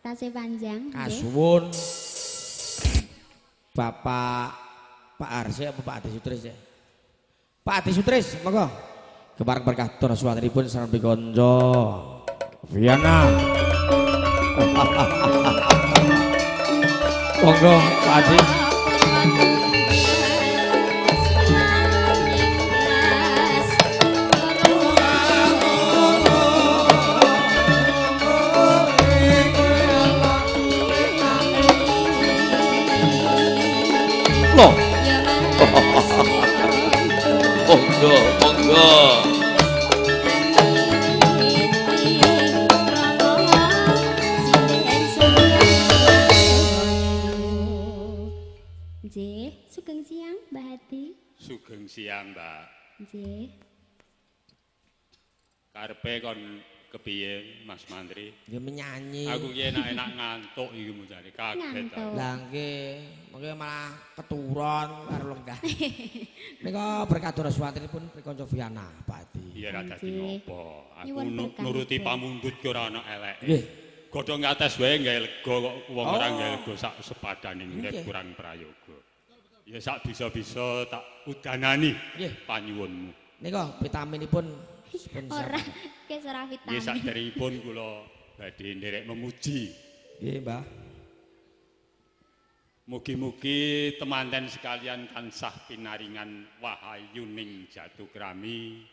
Tasih panjang. Kasuwun. Bapak Pak Arse apa Pak Adi Sutris ya? Pak Adi Sutris, monggo. Kepareng berkah suwantenipun sareng pikanca Viana. Monggo Pak Adi. Loh. Monggo, monggo. Nggih, sugeng siang Mbak Hadi. Sugeng siang, Mbak. Nggih. Karepe kon kepiye Mas Mantri? Nggih menyanyi. Aku ki enak-enak ngantuk iki mujane kaget. Lah nggih, mengke malah keturun karo lenggah. Nika berkat suwantenipun pikanca Viana, Pak Adi. Iya ra dadi ngopo. Aku nuruti pamundhut ki ora ana eleke. Nggih. Godhong atas wae gawe lega kok wong ora gawe lega sak sepadane urip kurang prayoga. Ya sak bisa-bisa tak udanani panyuwunmu. Nika vitaminipun ora, kes ora vitamin. Nggih saderengipun kula badhe nderek memuji. Nggih, Mbah. Mugi-mugi temanten sekalian tansah pinaringan wahayuning jatukrami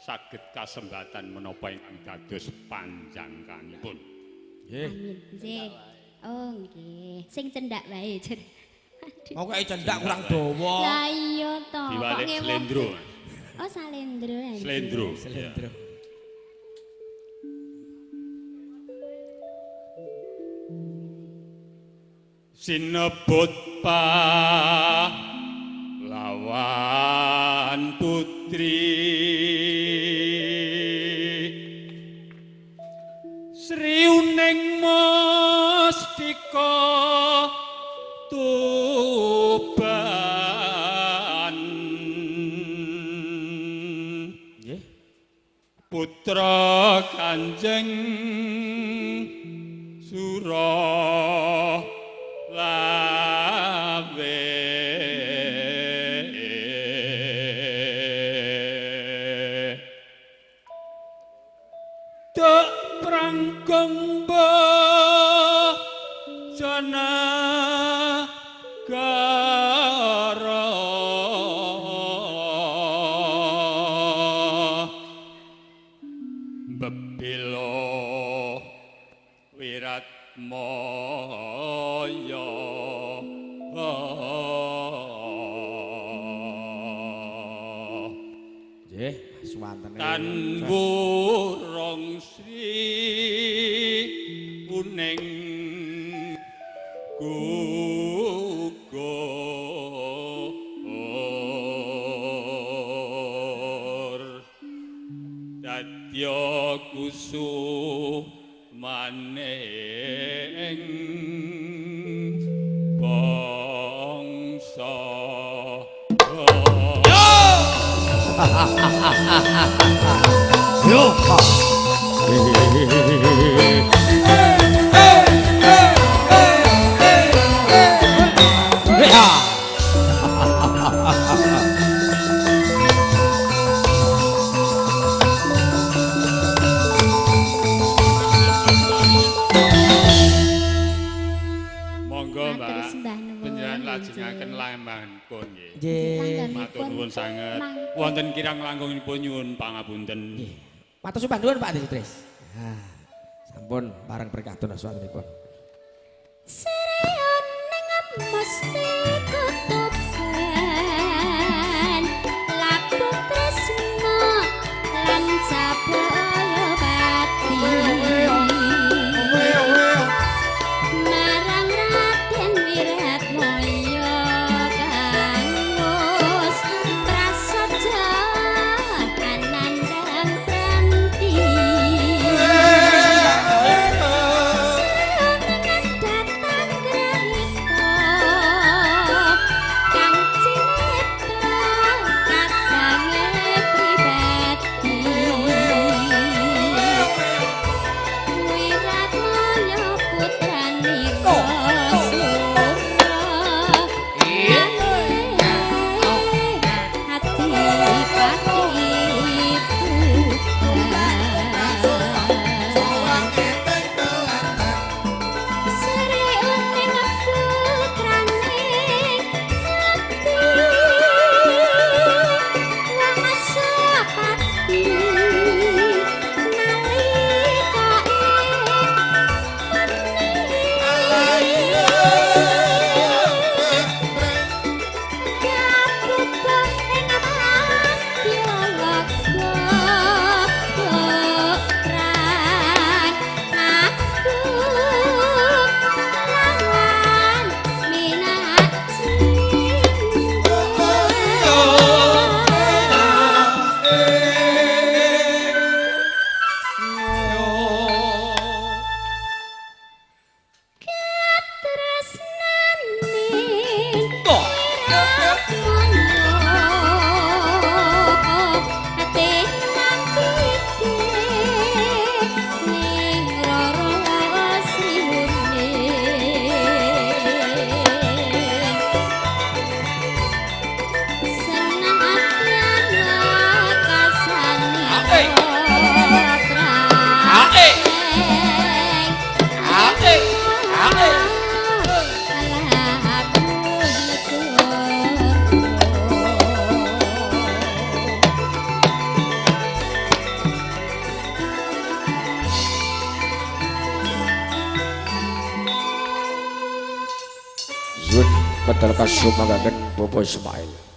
saged kasembatan menapa ingkang dados panjangkanipun. Nggih. Amin. Nggih. Oh nggih. Sing cendhak wae. Pokoke cendhak kurang dawa. Lah iya to. Diwalik slendro. Oh salendro. Slendro. Slendro. Sinebut pahlawan putri Sri Uning Mustika Tuban. Putra Kanjeng Sura Lawe Dek prangkong bojana gara bebilo wiratmaya. Nggih, suwantene tan wurung sri kuning gugur dadya kusumaning bangsa. Yo. Monggo Mbak, panjenengan lajengaken lambanipun nggih. Nggih. Matur nuwun sanget. Wonten kirang langkungipun nyuwun pangapunten. Nggih. Matur sembah nuwun Pak Adi Sutris. Nah, sampun bareng berkah dono suwantenipun. Sreon ning mesti kutuban laku tresna lan sabaya pati marang Raden Wiratmaya kang wis prasaja anandang pranti. Datang grahita Medal kasumanggaken Bapak Ismail.